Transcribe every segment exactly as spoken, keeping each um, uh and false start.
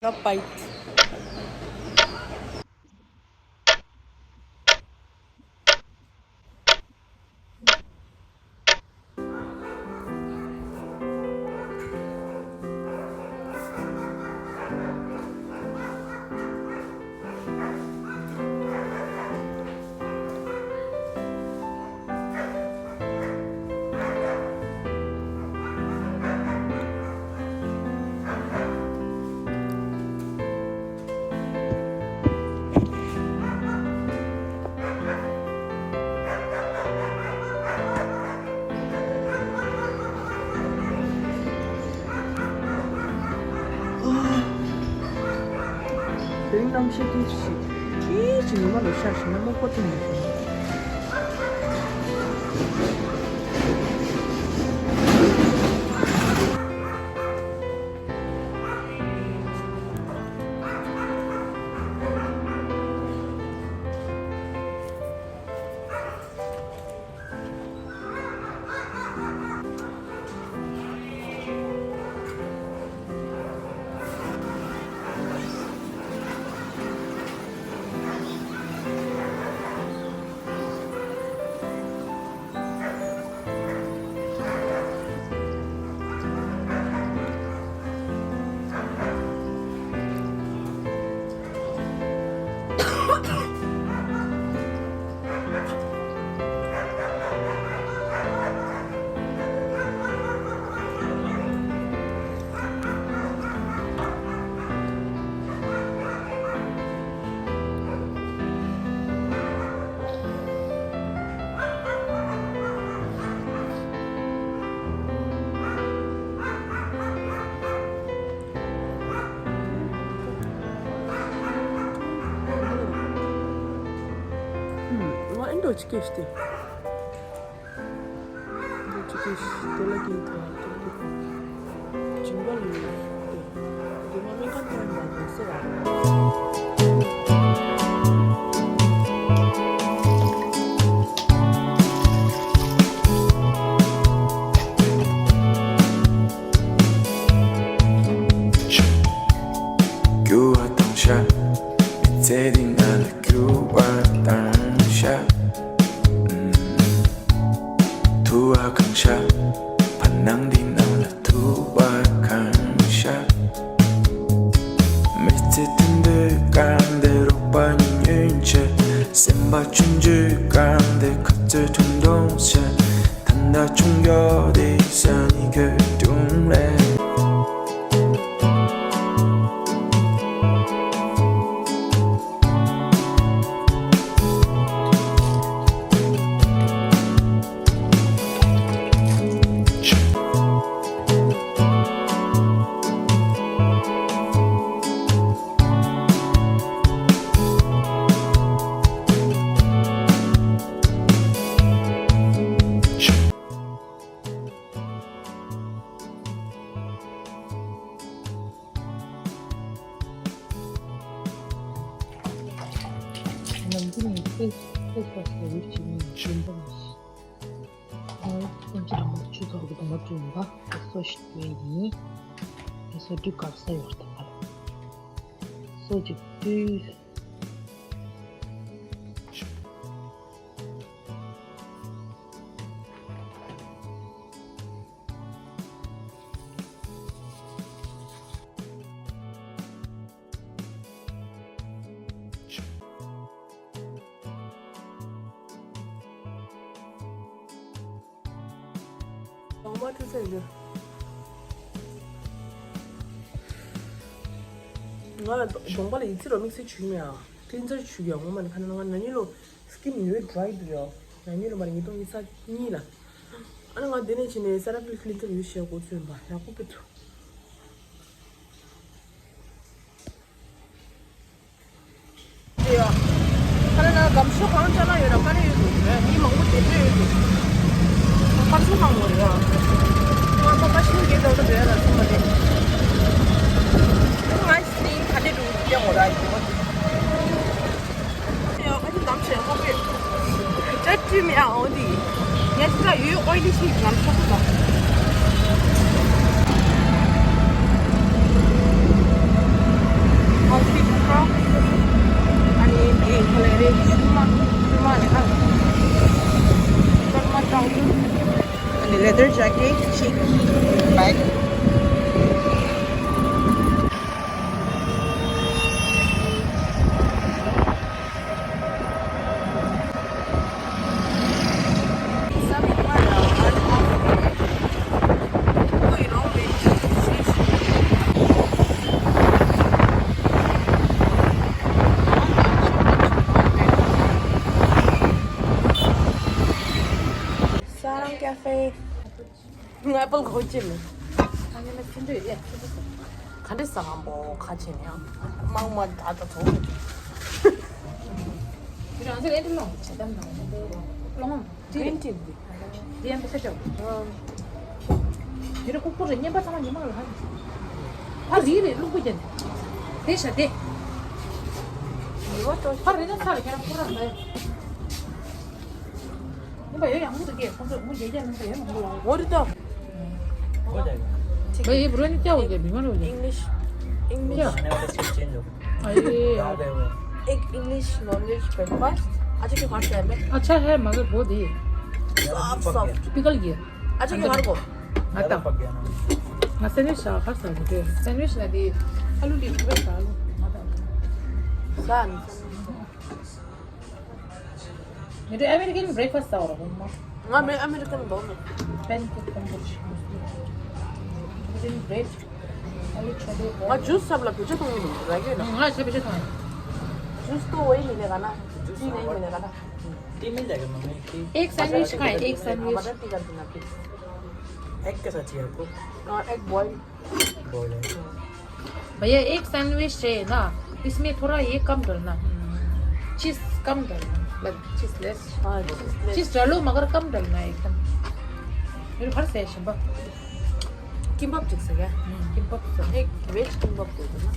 Not bite. དེ་རིང་གནམ་གཤིས་སྐྱིད་ཅིག་ཅིག་ཉི་མ་ལ་ཤར་ཞིང་ན་མོག་པོ་ཐིམ་ནས་བྱུང་། ང་ཨིན་འགྲོ་ཅི་སྐད་ཤི་སྟེ། འདི་ཅི་སྐད་ཤི་སྟེ་ལ་སྐད་ཐོག་ཐོག་ཏུ། ཇིང་ག་ལུས་ཏེ། འདི་མ་སྨན་ཁང་ཐོན་མ་དགོས་ཟེར་བ། རྒྱུ་བ་དང་ཤ། མི་ཚེ་འདི་ང་ལ་རྒྱུ་བ་དང་ཤ། ཐུ་བ་གང་ཤ། བར་སྣང་འདི་ནང་ལ་ཐུ་བ་གང་ཤ། མི་ཚེ་དུད་འགྲོའི་སྐར་འདི་རོགས་པ་ཉུང་ཉུང་ཆེ། སེམས་པ་ཆུང་ཆུང་སྐར་འདི་ཁ་རྩོད་ཐུང་ཐུང་ཆེ། ད་ལྟ་ཆུང་ཡོད་དེ་ས་ནི་གོས་དུང་རེད། ནམ་རྒྱུན་ནས་ཚེ་ཚེ་ས་ས་ཡུལ་གྱི་མི་ཡིན་པ་མ་ཤེས། ཨོ། ཐམས་ཅད་རང་ལ་ཆུ་ཚོགས་ཀྱི་སྡོང་པོ་བསྐྲུན་པ། སོ་ཞིག་སྟོན་ཡིན། སོ་སྒྲིག་གར་ས་ཡོད་དང་། སོ་གཅིག་བཏུས། གདོང་པ་འཁྲུད་ཚར་ཡོད། ང་ལ་གདོང་པ་ལ་ཡིད་ཚིམ་རོགས་དམིགས་བསལ་བྱུག་མེད་ཨ། ཀླིན་ཛར་བྱུག་ཡ་ངོ་མ་ནི་ཁ་ན་ང་ན་ནིང་ལོ་སི་ཀིན་ཡོད་ཌ་རའི་འདུག་ཡ། ན་ནིང་ལོ་མ་ནི་ཉིས་སྟོང་ཉི་ཤུ་རྩ་གཉིས་ལ། ཨ་ནི་ང་འདི་ནས་བྱས་ནས་ས་ར་ཕི་ལི་ཀླིན་ཛར་ཡོད་བཤད་གོ་ཚོད་ཡིན་པ་ཡག་པོ་ཕེབས་ཐུབ། དེ་ཡ། ཁ་ན་ན་སྒམ་ཤོག་གང་ཅ་ལག་ཡོད་ན་ཀ་ནས་ཡོད་འདུག་མི་མང་པོ་དེ་འདྲ་ཡོད་འདུག་ཁ་སང་གང་ངོ་རེད་ཡ། ང་ཁ་ཁ་ཤིང་གེ་དང་འདྲ་ཡ་ལ་སོང་བ་རེད། ང་སིང་ག་འདྲ་འདུག་དེ་ངོ་ར་ཡོད། དེ་ཡ་ཁ་ཤིང་དམ་བྱས་ངོ་པས། ཅ་ཀྲི་མི་ཨ་འོ་དི། ངས་ཅི་ལ་ཡོད་ཨོ་ལི་ཤིག་ལམ་ཆོག་གི་ལ། Sarang Cafe. ང་ཨེ་པལ་གོ་ཅི་མེད། ག་འདྲས་ས་གང་པོ་ཁ་ཆེ་ནས་ཡང་མང་མ་ད་ད་ཚོ། རང་ཚོ་ཨེ་འདྲ་ལོང་བྱེད་དམ་ནང་་ལོང་། Green tea འདི། འདི་ཡང་པེ་ས་ཅོག་འདི་ར་ཁུག་པོ་རེ་ཉན་པ་ཚང་མ་ཉི་མ་ལ་ཧ། ཕ་རི་རེ་ལུག་པོ་ཅན། དེ་ཤ་དེ། ཕ་རི་ན་ཚ་རེ་ཁྱེད་རང་ཁོ་རང་ལ། ངོ་མ་ཡོད་ཡང་མུ་མཐུད་ཀྱིས་ཁོང་ཚོས་ངོ་རྒྱལ་རྒྱལ་གནང་ས་ཡོད་མང་པོ་ལ། འོ་རེད་ད། भाई, ये ब्रो ने क्या हो गया? बीमार हो गया? English, English। क्या? खाने वाले चीज चेंज हो गई। अरे। क्या गए हुए हैं? एक English non-veg breakfast। अच्छा, क्यों खाते हैं बे? अच्छा है, मगर बहुत ही यार, अभी पक गया। Soft। पिघल गया। अच्छा, क्यों हर को? आता। पक गया ना। हाँ, सैंडविच था, हर साल मुझे। सैंडविच ना दिए। आलू दिए, बस आलू। Done। ངས་ཨ་མེ་རི་ཀན་བྷི་རེག་ཕ་སི་ཟ་བར་འོང་མ། ང་མེད་ཨ་མེ་རི་ཀན་འདོག་མེད། པན་ཀེག་དང་པོ་ཞིག་ཨ་མེ་རི་ཀན་བྷི་རེཌ། ཨ་ལུ་ཆོ་ལེ། ང་ཇུས་ཚབ་ལ་བེད་སྤྱོད་གཏོང་གི་འདུག་ར་གས་ན། ང་ཆ་བེད་སྤྱོད་གཏོང་། जूस तो वही मिलेगा ना। जूस टी नहीं मिलेगा ना। टी मिल जाएगा मम्मी, टी। एक सैंडविच खाएं, एक सैंडविच। मटर टी कर देना प्लीज। एग के साथ चाहिए आपको? और एग बॉइल। बोले। भैया, एक सैंडविच है ना, इसमें थोड़ा ये कम डालना, चीज कम डालना, मतलब चीज लेस। हाँ, चीज लेस। चीज डालो मगर कम डालना है एकदम। मेरो घर से है शंबा। किम्बाप चिक्स है क्या? हम्म, किम्बाप चिक्स। एक वेज किम्बाप दे दो ना।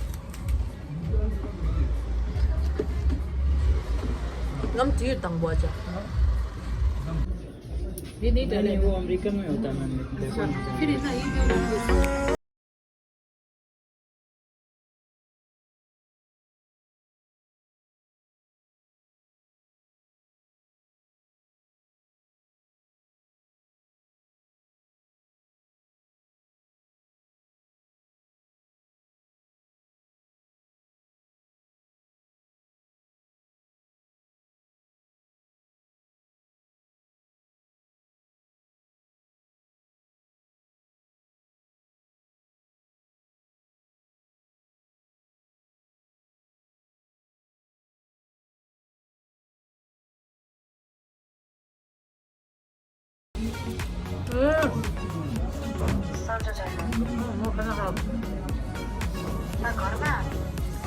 नम तीर तंग बुआ जा। ये नहीं डाले। नहीं, वो अमेरिकन में होता है, मैम। अच्छा, फिर इतना ये क्यों डाल देते हो?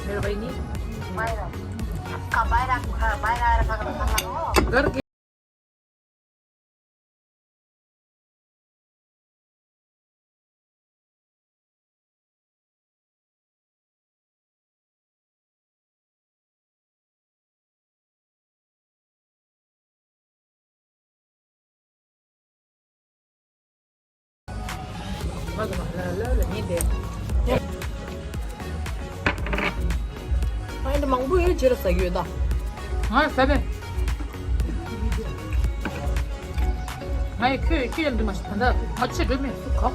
मेरो बहिनी। बाहिर। बाहिर आएको, बाहिर आएर खाएको खाना हो। घर के ཨ་འདི་མང་པོ་ཡོད་ཅེས་ལ་ཟ་གི་ཡོད་ད། ང་ཟ་བས། ང་ཡི་ཁྱོད་ཁྱོད་ཡང་འདི་མ་ཤི་ད་ལྟ་ང་ཆེ་འགྲོ་མེད་སུ་ག་ཁུ།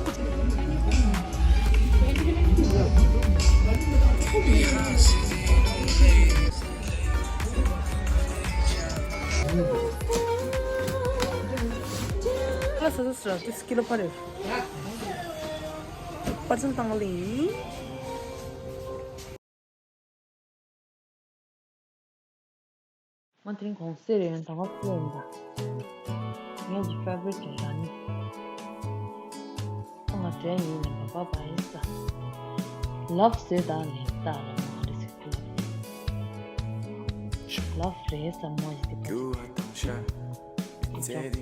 ལ་ས་ས་ས་ཏི་སི་ཀི་ལོ་པ་རེད། པ་ཚན་བཏང་ལིང་། ང་དེ་རིང་གོང་སེ་རེད་ཡང་དང་པོ་ཕུལ་ཡིན་པ། ངའི་ཕེ་ཝ་རི་ཊི་རེད་ལ་ནི། ང་དྲན་ཡིན་ནས་མ་པ་པ་ཡིན་ས། ལབ་ཟེར་ད་ནས་ད་ལ་ང་རེ་ཟིག་ཕུལ། ལབ་རེད་ས་མོ་ཡིན་དེ་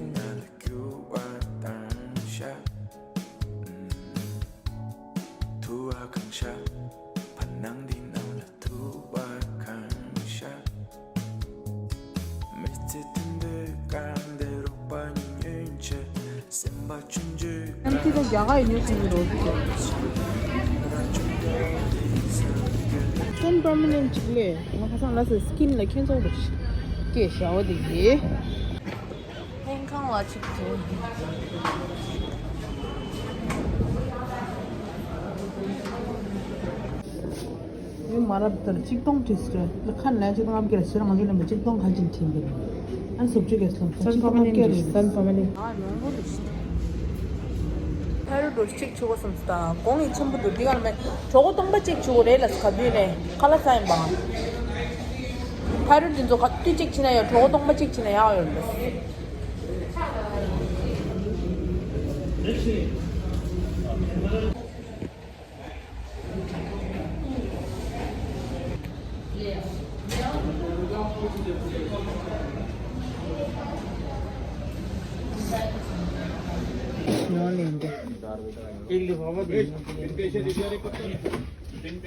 པ། ཐུ་བ་གང་ཤ། བར་སྣང་འདི་ནང་ལ་ཐུ་བ་གང་ཤ། མི་ཚེ་དུམ་བུའི་སྐར་འདི་རོགས་པ་ཉུང་ཉུང་ཆེ། སེམས་པ་ཆུང་ཆུང་ཨ་ནི་ཁྱེད་ཚོ་རྒྱ་གར་ཡིན་ནོ་ཞིག་རོགས་ཞུ། སྐྱོན་པར་མ་ནན་ཅིག་ལས་ང་ཁ་སང་ལ་སེ་སི་ཀིན་ལ་ཁྱེད་ཚོ་རོགས་ཞུ། སྐད་བྱ་བ་དེ་ཡིན། ལྷན་ཁང་ལ་ཆིབས་བསྒྱུར། མ་རབས་ལྟར་གཅིག་སྟོང་བྲིས་ཏེ། ལ་ཁ་ནས་གཅིག་སྟོང་ལྔ་བརྒྱ་ལ་ཕྱིར་ང་ཚོ་ལ་མི་གཅིག་སྟོང་ཁ་ཅིག་ཕྱིན་པ་རེད། ཨ་ནི་སུབ་ཅིག་གེ་སོང་། ཚན་ཕ་མ་ནི་འདྲི། ཚན་ཕ་མ་ནི། ཨ་ཡོང་གོ་རེད། ཕ་རུ་འགྲོ་གཅིག་ཆུ་བོ་སམ་སྟ་གོང་ཡི་ཆེན་པོ་འདུག་འདི་གར་མེད། གྲོད་ཁོག་སྟོང་པ་གཅིག་ཆུ་བོ་རེད་ལ་ག་དུས་ནས་ཁ་ལག་ཟ་ཡིན་པ། ཕ་རུ་འདི་ཚོ་ག་དུས་གཅིག་ཕྱིན་ན་ཡང་གྲོད་ཁོག་སྟོང་པ་གཅིག་ཕྱིན་ན་ཡག་ཡོད་རེད། ཡིག་ལི་བ་བ་དེ།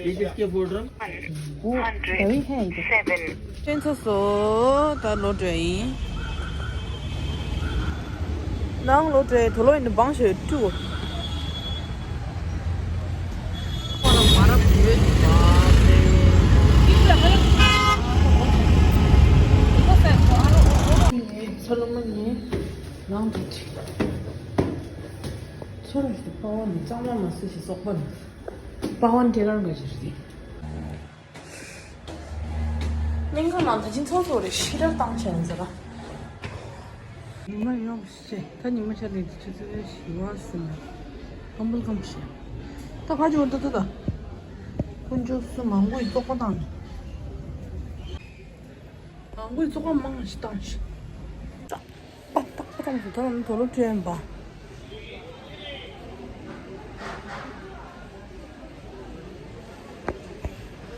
ཡིག་ལི་སྐྱེ་བོ་འགྲོ། ཨོ། ད་ཡིན་ཧེ་ཡིན། ཕྲན་ཚེགས་སོ་ད་ལོག་འགྲོ་ཡིན། ནང་ལོག་འགྲོ་ཡིན། དུ་ལོག་ཡིན་འབངས་ཞོད་ཀྲུ། ཁོ་ལ་མ་རབས་ཡོད་པ་རེད། ཚ་ལོ་མ་ནི་ནང་དུ་ཁྲིད། ཚོར་བ་ཞིག་པ་བ་ནི་གཙང་མ་མ་སྲིད་ཞིག་སོག་པ་ནི། པ་ཝན་ཏེ་རང་ག་ཞིག་རེད། སྨན་ཁང་ནང་ད་ཅིང་ཚོགས་གཙོ་རེ་ཤི་རར་བཏང་བྱས་ཡིན་ཟེར་ལ། ཉི་མ་ཡོང་ཤེས་ད་ཉི་མ་ཤར་ལས་ཆུ་ཚོད་བཞི་བ་ཟིན་ན་ཀམ་པལ་ཀམ་ཤེས། ད་ཁ་ཅིག་འོ་ད་ད་ད། དཀོན་མཆོག་གསུམ་མང་པོའི་བཙོག་པ་བཏང་། མང་པོའི་བཙོག་པ་མང་ཞིག་བཏང་ཞིག་པ་ཏག་པ་ཏག་ཏག་ཏག་དོ་ལོ་བྲོས་ཡིན་པ།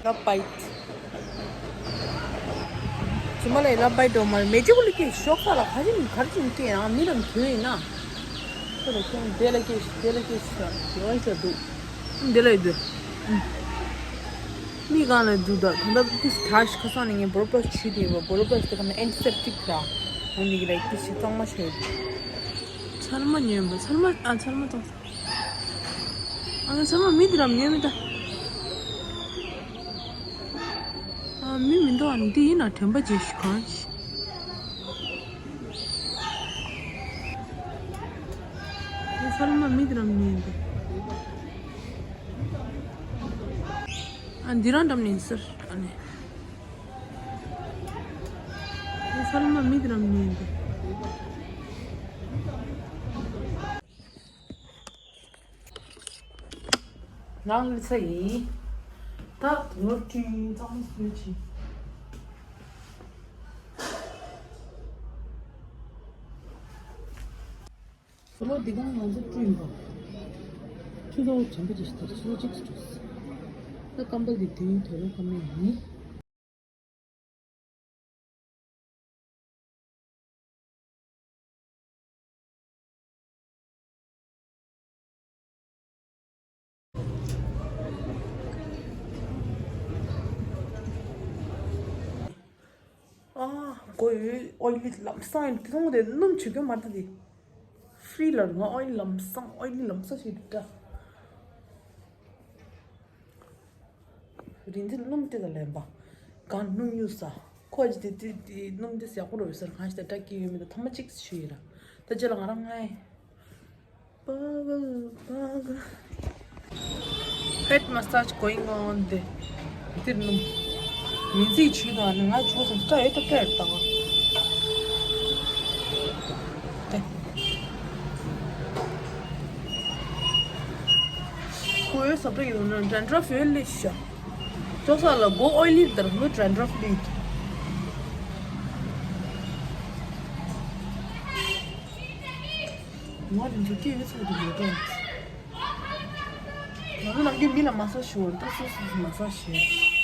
ལབ་པའི། ཇི་མ་ལས་ལབ་པའི་འགྲོ་མར་མེ་ལྕེ་གུ་ལ་སྐྱེས་ཤོག་ས་ལ་ག་རེ་ག་རེ་ཅིག་སྐྱེས་ཡང་མི་རང་གྱོད་ཡིན་ན། ཁོ་ལ་ཁྱོད་དེ་ལ་སྐྱེས་ཤིག་དེ་ལ་སྐྱེས་ཤིག་ཟེར་བ་ཞིག་འདུག་འདི་ལ་ཡོད་དུས། མི་གང་ལ་འདུག་ད་ད་ལྟ་ཏིས་ད་ཤི་ཁ་སང་ནས་ངས་བོར་པ་ཆུ་དེ་བ་བོར་པ་དེ་ག་ན་ཨེན་ཏི་སེབ་ཊིག་ར། འོ་འདི་གི་ལ་ཏིས་ཤི་གཙང་མ་ཤོད། ཚར་མ་ཉོས་པ་ཚར་མ་ཨ་ཚར་མ་བཏང་། ཨ་ཚར་མ་མི་དེ་ར་ཉོས་མི་ད། ཨ་མི་མི་འདུག་ཨ་འདི་ཡིན་ན་དྲན་པ་བརྗེད་ཤི་གང་ཤི། ཨ་ཚར་མ་མི་དེ་ར་ཉོས་འདུག་ཨ་འདི་རང་འགྲམ་ནས་ཟེར་ཨ་ནི། ཨ་ཚར་མ་མི་དེ་ར་ཉོས་འདུག་ནང་ལ་ཚ་ཡིན། ད་ངོ་སྤྲོད་གཙང་མ་བཟོས་ཕྱིན། ལོ་འདི་གང་ང་ཚོ་བསྐྲུན་པ། ཆུ་ཚོད་དྲན་པ་ཅིག་ཞིག་དར་ཆུ་ཚོད་གཅིག་ཏུ་གྲོལ། ད་ཀམ་པལ་འདི་དུས་ཡུན་དོ་རུང་ཀ་མེད་ཡིན། ཨ། གོ་ཡོད། ཨོ་ཡི་ལམ་སང་ཡིན་དེ་མཐོང་དེ་སྣུམ་བྱེད་རྒྱུ་མ་རེད་དེ། ཧྥི་རི་ལ་ང་ཨོ་ཡི་ལམ་སང་ཨོ་ཡི་ལམ་སང་ཞིག་འདྲ། རིན་འཛིན་སྣུམ་དེ་ལ་ལེན་པ། གང་སྣུམ་གཡུག་ས། ཁོ་ཅི་དེ་དེ་དེ་སྣུམ་དེ་ཡག་པོ་རོ་ཡོད་ས་རེད། གང་ཞིག་དེ་འདྲ་སྐྱེ་ཡོད་མེད་དེ་ཐ་མ་གཅིག་ཞུ་ཡི་ར། ད་རྗེས་ལ་ང་རང་ང་ཡི། Pagal, pagal. Head massage going on དེ། དེར་སྣུམ། རིན་འཛིན་བྱེད་དང་ནི་ང་ཆོག་སོང་སྐྲ་ཡོད་ད་སྐྲ་ཡོད་ད། དེ། ཁོ་ཡོད་ས་སྐྲ་ཡོད་ན་ཌན་ཌྲབ་ཡོད་ལེ་ཤ། ཅོག་ས་ལ་གོ་ཨོ་ཡི་ལི་དར་ལོ་ཌན་ཌྲབ་ལི། ང་རང་ཚོ་སྐྱེ་བའི་ཚོགས་དུ་ཡོད་ཀྱང་། ང་ཚོ་ནམ་རྒྱུན་མི་ལ་མ་ས་ཞུ་བར་ད་སོ་སོ་སོ་མ་ས་ཞེས།